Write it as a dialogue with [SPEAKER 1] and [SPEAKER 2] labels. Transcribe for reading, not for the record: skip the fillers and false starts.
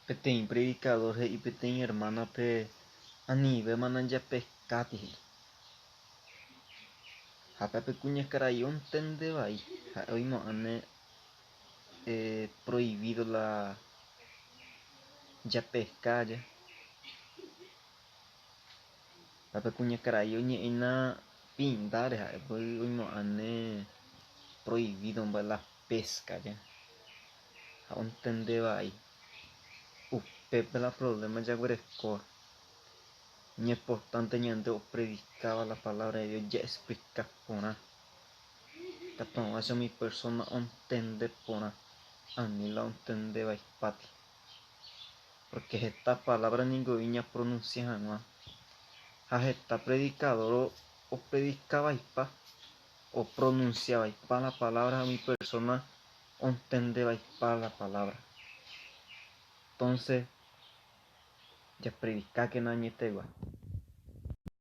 [SPEAKER 1] Peteĩ predikadór he'i peteĩ ermánape anivémana japeskáti he'i. Ha pe kuñakarai ontende vai, ha'e oimo'ãne proivído la japeska aja. Ha pe kuñakarai oñe'ẽna pindáre ha'e oimo'ãne proivído mba'e la péska aja. Ha ontende vai. Upépe la provléma jaguerekóva. Iñimportánte ñande opredikáva la palávra de Dios jaexplika porã. Ikatu hag̃uáicha umi persóna ontende porã, ani la ontende vaipáti. Pórke heta palávra ningo oĩ ñapronunsia hag̃ua. Ha heta predikadór opredika vaipa, opronunsia vaipa la palávra ha umi persóna ontende vaipa la palávra. Entónse japredikákena añetegua.